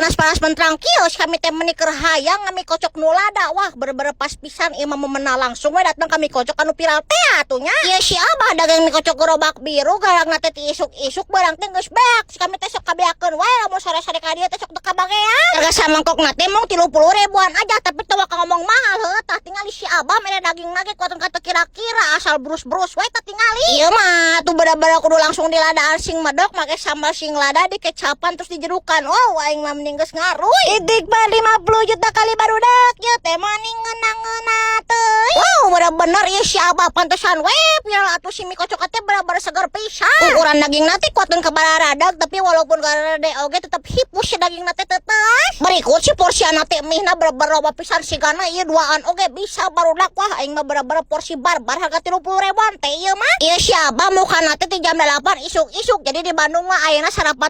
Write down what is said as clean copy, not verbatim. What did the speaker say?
Panas-panas menterang kieu kami teh meni keur hayang mie kocok nu lada. Wah, bener-bener pas pisan ieu mah momenna, langsung we datang ka mie kocok anu viral teh atuh nya. Ieu si Abah dagang mie kocok gerobak biru, galangna teh ti isuk-isuk barang teh geus beak. Si kami teh sok kabeakeun wae lamun sore-sore ka dieu teh sok teu kabagean. Harga samangkokna teh mung 30 ribuan aja, tapi teu waka ngomong mahal heuh. Tah, tingali si Abah mere daging nage kuatan kata kira-kira asal brus-brus we tah tingali. Ieu mah tuh bener-bener kudu langsung diladaan sing medok, make sambal sing lada, dikecapan, terus dijerukan. Oh, aing mah mending geus ngaruy. Itik mah 50 juta kali, barudak, ieu teh mani ngeunah-ngeunah teuing. Wow, bener-bener ieu si Abah pantesan we viral atuh, si mie kocok teh bener-bener seger pisan. Ukuran daging teh kuatan ke bararadag, tapi walaupun garede oge tetep hipus si daging teh tetes. Berikut si porsiana teh mie-na bener-bener loba pisan, sigana ieu duaan oge bisa, barudak. Wah, aing mah bener-bener porsi barbar, harga 30 ribuan teh ieu mah. Ieu si Abah mukana teh ti jam 8 isuk-isuk. Jadi di Bandung mah ayeuna sarapan